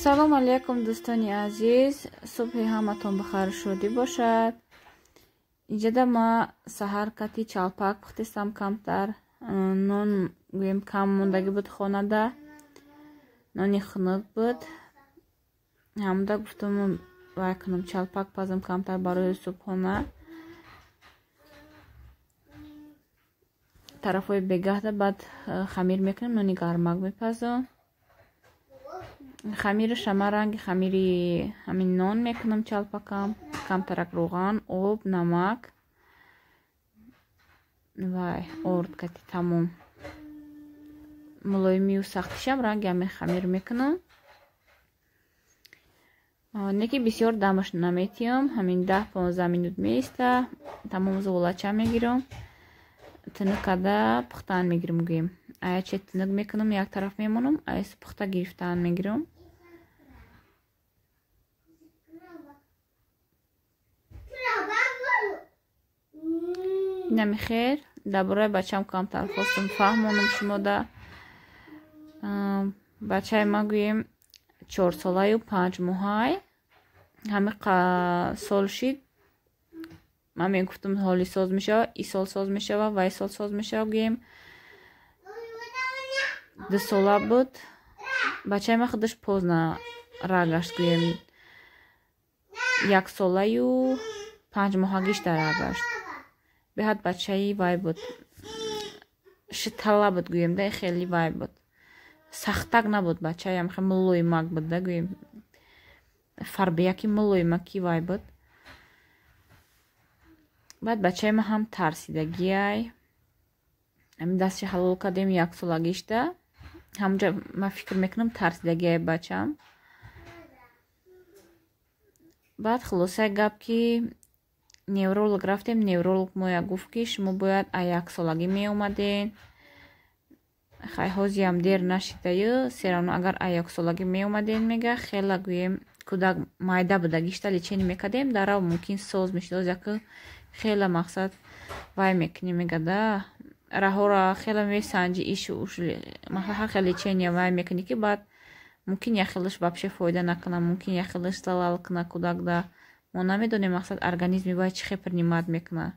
Салом алейкум, дӯстони азиз. Субҳи ҳаматон бахайру шодӣ бошад. Инҷода ма саҳар кати чалпак пухтистам камтар. Нон гӯем кам мондагӣ буд хонада. Нони хунук буд. Ҳамуда гуфтам вай кунам чалпак пазам камтар барои субҳона. Тарафҳои бегаҳда баъд хамир мекунам, нони гармак мепазам. Хамираш ама ранги хамири ҳамин нон мекунам чалпакам. Камтарак рӯған, об, намак вай орд кати тамом. Мулоимию сахтишам ранги ҳамин хамир мекунам. Неки бисёр дамаш наметиём, ҳамин 10-15 минут меиста, тамом зуволача мегирам. Тунук карда пухтан мегирам гӯем. Аяче тунук мекунам, як тараф мемонам, аяс пухта гирифтан мегирам. Инами хер, дар бораи бачам камтар хостам фаҳмонам шумода. Бачаи ма гӯем 4 солаю 5 моҳай. Ҳами сол шид. Ман мегуфтам ҳоли соз мешава, и сол соз мешава, вай сол соз мешава гӯем. 2 сола буд. Бачаи ман худаш поздно ра гашт гӯем. 1 солаю 5 моҳагишта ра гашт. Беҳад бачаи вай буд. Шитала буд гӯем да, хеле вай буд. Сахтак набуд бачаям, хеле мулоимак буд да гӯем. Фарбияки мулоимаки вай буд. Баъд бачаи ман ҳам тарсидагиай. Ҳамин дастши ҳалол кардем 1 солагишта. Ҳамонҷа ман фикр мекунам тарсидагиай бачам. Баъд хулосаи гап ки невролог рафтем, невролог моя гуфт ки шумо бояд а 1 солагӣ меомаден. Хай ҳозиам дер нашидаю, серавно агар а 1 солагӣ меомаден мега, хела гӯем кӯдак майда будагишта лечение мекардем, дарав мумкин соз мешид. Оз яку хела мақсад вай мекунем мега да, раҳора хела месанҷи ишу уш ҳар хел лечение вай мекунӣ ки баъд мумкин як хелаш вообще фоида накунад, мумкин як хелаш залал кунад кӯдак да. Мо намедонем мақсад организми вай чӣ хел принимать мекунад.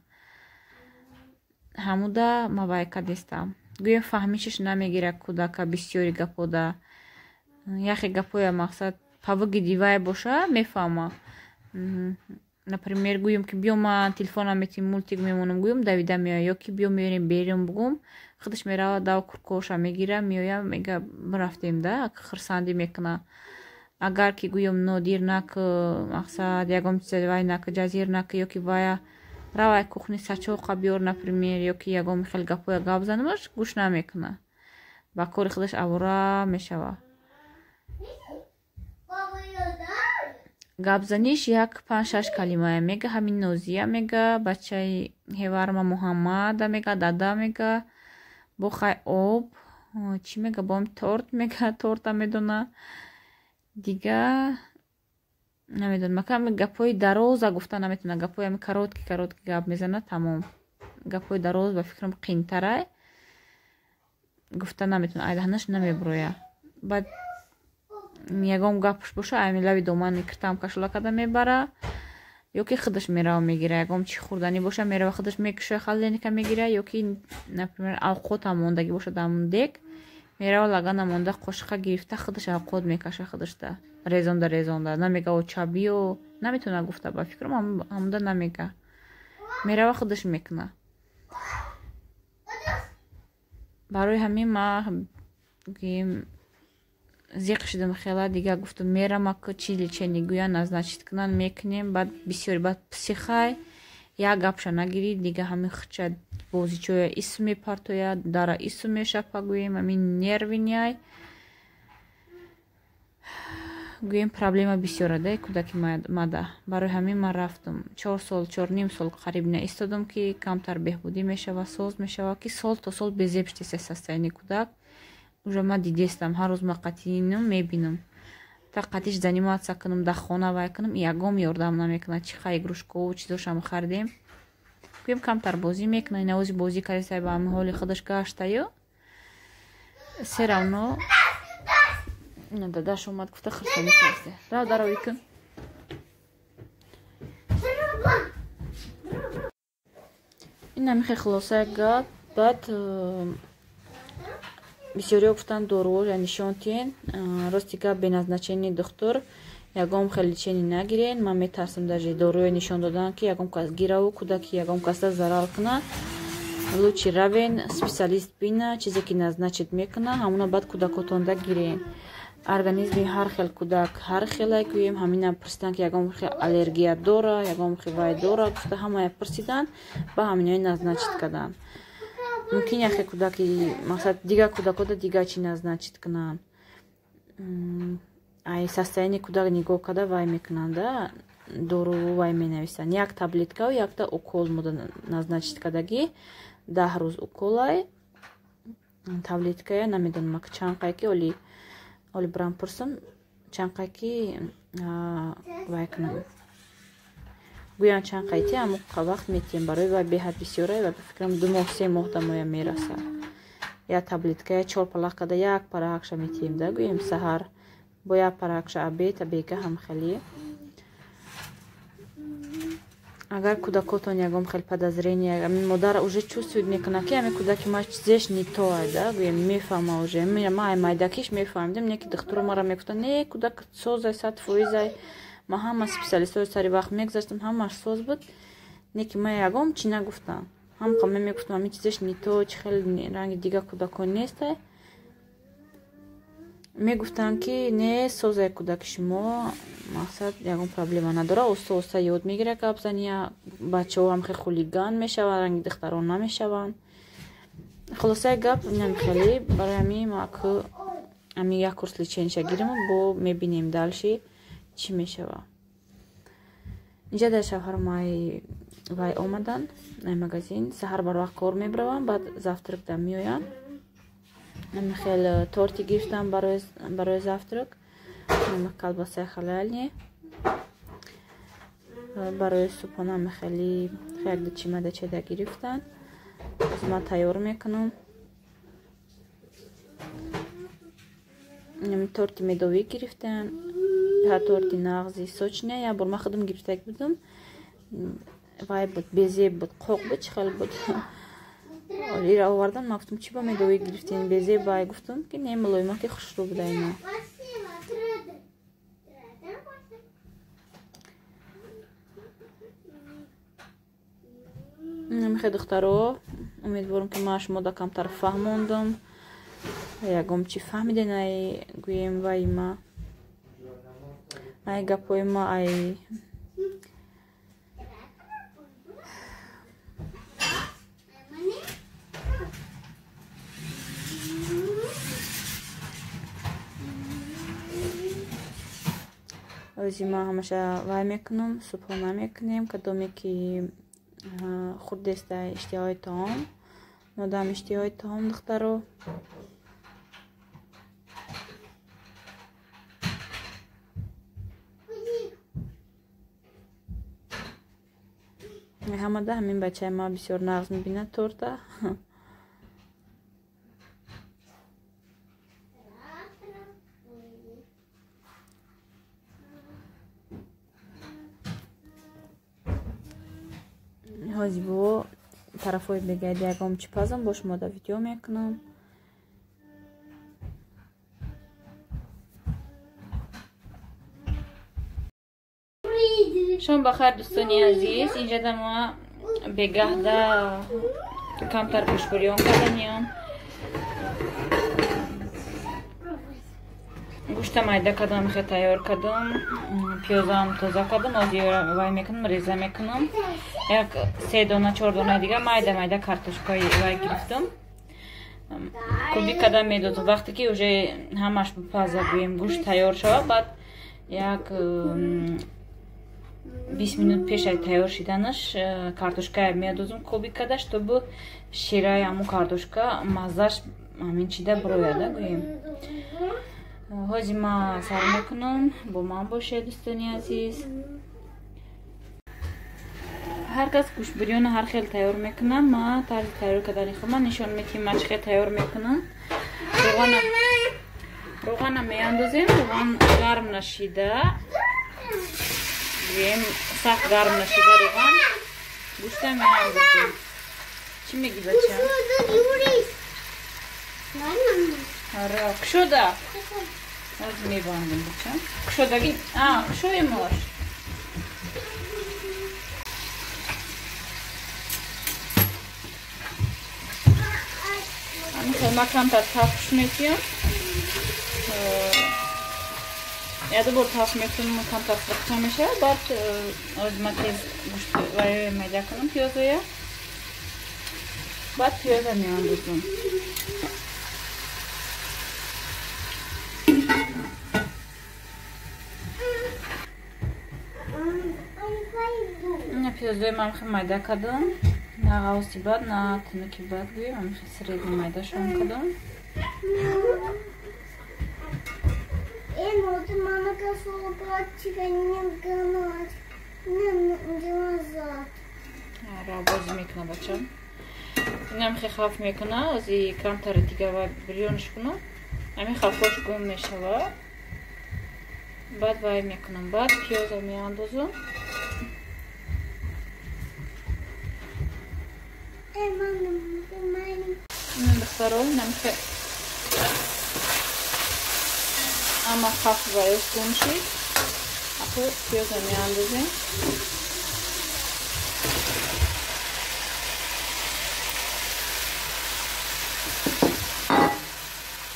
Ҳамуда ма вай кардистам. Гӯем фаҳмишаш намегирад кӯдака бисёри гапода. Яхе гапоя мақсад павыгиди вай боша мефаҳма. Например, гӯем ки биё ман телефонам метим мультик мемонам, гӯем давида меоя, ё ки биё меорем берем бугум, худаш мерава дав куркоша мегира, меоя, мега рафтем да, хурсандӣ мекуна. Агар ки гӯем нодир нак, мақсад ягон чиз вай нак, ҷазир нак, ё ки вая равай кухни сачоқа биёр, например, ё ки ягон хел гапоя гап занамаш, гӯш намекуна. Ба кори худаш авора мешава. Гапзаниш як 5-6 калимая мега, ҳамин Нозия мега, бачаи ҳеварма Муҳаммада мега, дада мега, бо хай об, чӣ мега, бом торт мега, торта медона. Дига намедонам, ака гапҳои дароза гуфта наметавона, гапҳои ҳами короткий короткий гап мезана, тамом. Гапҳои дароз ба фикрам қиинтарай, гуфта наметавона, айдаҳанаш намебуроя. Баъд ягон гапш боша, ами лави домани киртам кашола карда мебара, ё ки худаш мерава мегира, ягон чи хӯрданӣ боша мерава худаш мекуша, холодильника мегира, ё ки например авқотам мондагӣ боша дар дег, мерава лагана монда қошиқа гирифта худаш авқот мекаша худашда. Резонда резонда намега о чабиё, наметавона гуфта ба фикрам ҳамуда намега. Мерава худаш мекуна. Барои ҳамин ма гӯем зиқ шудам хела, дига гуфтам мерам ака чи лечение гӯян назначить кунан мекунем, баъд бисёри баъд психай, як гапша нагирӣ, дига ҳамин хича бозичоя исм мепартоя, дара исм мешапа гӯем, ҳамин нервиняй. Гӯем проблема бисёра да кӯдаки мада. Барои ҳамин ман рафтам. 4 сол, 4,5 сол қариб наистодам ки камтар беҳбудӣ мешава, соз мешава, ки сол то сол безеб штиса состояние кӯдак. Уже ман дидестам, ҳар рӯз ман қатиинам мебинам. Та қатиш заниматься кунам, дар хона вай кунам, ягом ёрдам намекунад. Чӣ ха игрушкову чизошам харидем. Гӯем камтар бозӣ мекунад, инавози бозӣ кардисай ба ҳамин ҳоли худаш гаштаю. Все равно Ина дадаш омад, гуфта хурсандӣ кард. Рав даровӣ кун. Ин ҳамихе хулосаи гап. Баъд бисёриҳо гуфтанд доруҳоро нишон тиҳен. Рости гап, бе назначении духтур ягон хел лечение нагирен. Ман метарсам даже доруе нишон додан, ки ягон кас гираву кӯдаки ягон каса зарар кунад. Лучше равен специалист бина, чизе ки назначит мекуна, ҳамуна баъд кӯдакотонда гирен. Организми ҳар хел кӯдак ҳар хелай гӯем, ҳамина пурсидан, ки ягон хел аллергия дора, ягон хел вай дора, гуфта ҳамая пурсидан, ба ҳаминои назначит кардан. Мумкин яхе кӯдаки мақсад дигар кӯдакода дигар чи назначит кунанд. Ай состояние кӯдак нигоҳ карда вай мекунанда, дору вай менависанд. Як таблеткау якта укол мода назначит кардагӣ, 10 рӯз уколай, таблеткая намедонам чанд қай ки оли оли брам пурсам чанд қай ки вай кунам. Гӯянд чанд қайти ҳамон вақт метиҳем барои вай беҳад бисёрай ва фикрам 2 моҳ 3 моҳ дамоя мерасад. Як таблеткая 4 палақ карда як параакша метиҳем да гӯем саҳар бо як параакша обед, бега ҳам хеле. Агар кӯдакотон ягон хел подозрение, ами модар уже чувствует мекунад, ки ами кӯдаки ма чизеш не то ай да, гӯем мефаҳма уже. Ма ай майдакиш мефаҳмидам, не ки духтуро мара мегуфтанд, не кӯдак созай 100%. Ма ҳама специалистҳои сари вақт мегузаштам, ҳамаш соз буд, не ки ма ягон чи нагуфтам. Ҳамқа ма мегуфтам, ами чизеш не то, чи хел ранги дигар кӯдакон нестай. Мегуфтанд, ки не созай кӯдаки шумо, мақсад ягон проблема надора, оста оста ёд мегирад гап зания, бачаҳо ҳам хеле хулиган мешаванд, ранги духтарон намешаванд. Хулосаи гап инам хеле, барои ҳамин ма ами як курс лечениша гирем, бо мебинем дальше чӣ мешавад. Инҷа дар шавҳарам ай вай омадан ай магазин, саҳар барвақт кор мебаравам, баъд завтрак да меоянд. Ами хел торти гирифтам барои завтрак, ами колбасаи халални. Барои субҳона ами хели як ду чимада чеда гирифтан. Аз ман тайёр мекунам. Ами торти медовӣ гирифтан, торти нағзи сочня, як бор ман худам гирифтак будам. Вай буд, безеб буд, қоқ буд, чӣ хел буд. Ира овардан, ман гуфтам, чӣ ба медовӣ гирифтем, безеб вай гуфтам, ки не мулоима ки хушрӯ буда ина. Мехе духтаро, умедворам, ки ман шумо да камтар фаҳмондам. Ягом чӣ фаҳмиден ай гӯем вай ма. Ай гапҳои ма, ай ози ма ҳамаша вай мекунам, субҳона мекунем, кадоме ки хурдеста иштиҳои таом, модам иштиҳои таом духтаро. Ҳамада ҳамин бачаи ма бисёр нағз мебинад торта. Ҳозир бо тарафҳои бегаида ягон чӣ пазам, бо шумо да видео мекунам. Шом бахайр, дӯстони азиз. Инҷа да ма бегаҳда камтар гӯшбурён карданиям. Гӯшта майда кардам, хе тайёр кардам, пиёзам тоза кардам, ҳозир вай мекунам, реза мекунам. Як 3 дона 4 дона дигар майда майда картошкаи вай гирифтам. Кубик кардам медодам. Вақте ки уже ҳамаш паза гӯем гӯшт тайёр шавад, баъд як 20 минут пеш ай тайёр шиданаш картошкая медозам кубик карда, чтобы шираи ҳамун картошка маззаш ҳамин чида бирояда гӯем. Ҳозир ман сар мекунам, бо ман бошед дӯстони азиз. Ҳар кас гӯштбурёнро ҳар хел тайёр мекунад. Ман тарзи тайёр кардани худам нишон медиҳам, ман чӣ хел тайёр мекунам. Равғана меандозем, равған гарм нашида. Гӯем сахт гарм нашида равған. Гӯшта меандозем. Чӣ мегӣ бача? Ара, кушода. Ҳозир мебандем бача. Кушодаги, кушоемош. Ма камтар тафш метиҳам. Яду бор тафш метунам, камтар сирқча мешавад. Баъд ҳозир ма тез гӯшт вай майда кунам пиёзоя. Баъд пиёза меандозам. Ина пиёзои ман хеле майда кардам. На ғавси бад, на тунуки бад гӯем, ам хеле средний майдашон кардам. Ара, бозӣ мекуна бачам. Инам хеле хаф мекуна, ози камтари дига вай бирёнш кунам. Ҳамин хафош гум мешавад. Баъд вай мекунам. Баъд пиёза меандозам. Духтаро, инам хеле ама хаф вайош гум шид. Ақо пиёза меандозем.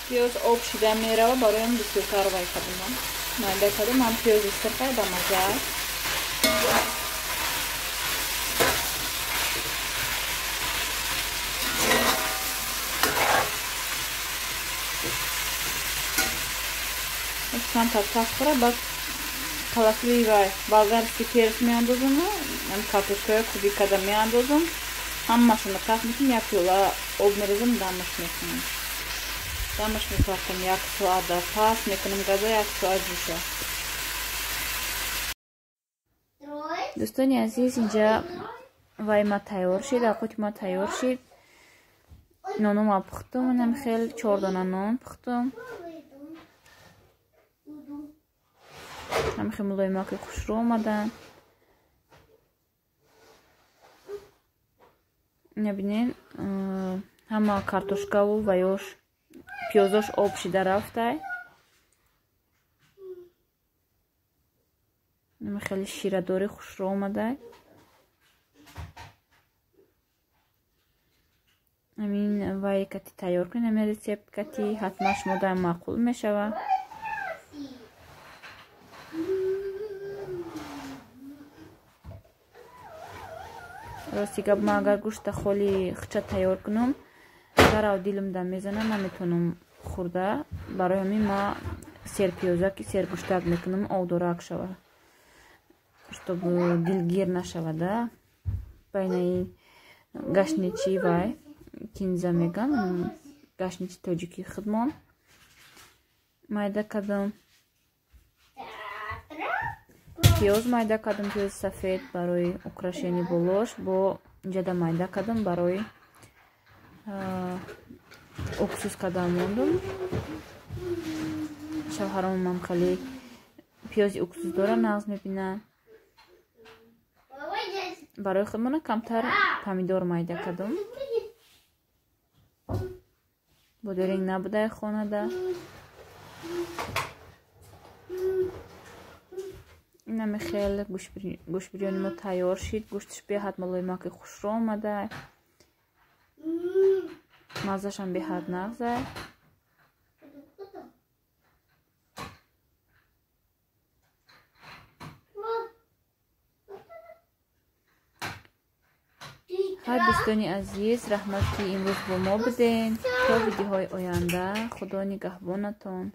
Пиёз об шида мерава, бароям бисёртар вай кардам. Майда кардам, ҳам пиёзи сирхай ба маза. Камтар таф хӯра, баъд калафлии вай болгарский перец меандозам, ам картошкаҳои кубӣ карда меандозам. Ҳамашонро таф мекунам, як пиёла об мерезам, дамаш мекунам. Дамаш мепартам як соат, дар пас мекунам газа як соат ҷӯша. Дӯстони азиз, инҷа вай ма тайёр шид, овқоти ма тайёр шид. Нонома пухтум, инам хел 4 дона нон пухтум. Ҳам хел мулоимаки хушрӯ омаданд. Ина бинен, ҳама картошкаву ваёш пиёзош об шида рафтай. Инам хеле ширадори хушрӯ омадай. Ҳамин вай кати тайёр кунед, ҳамин рецепт кати ҳатман шумо дар маъқул мешавад. Рости гап, ман агар гӯшта холи хича тайёр кунам, дарав дилам мезанам, наметавонам хӯрда. Барои ҳамин ма серпиёзаки сергӯштак мекунам, овдорак шавад, чтобы дилгир нашавада. Байнаи гашничи вай кинза меган, гашничи тоҷики худмон майда кардам. Пиёз майда кардам, пиёзи сафед барои украшени болош, бо инҷада майда кардам барои уксус кардан мондум. Шавҳаромам хеле пиёзи уксус дора, нағз мебинад. Барои худмона камтар помидор майда кардам. Бодиринг набудай хонада. Инами хеле гӯшт бирёни мо тайёр шид. Гӯшташ беҳад мулоимаки хушрӯ омада. Маззашам беҳад нағза. Ҳар дӯстони азиз, раҳмат ки имрӯз бо мо буден. То видеоҳои оянда, Худо нигаҳбонатон.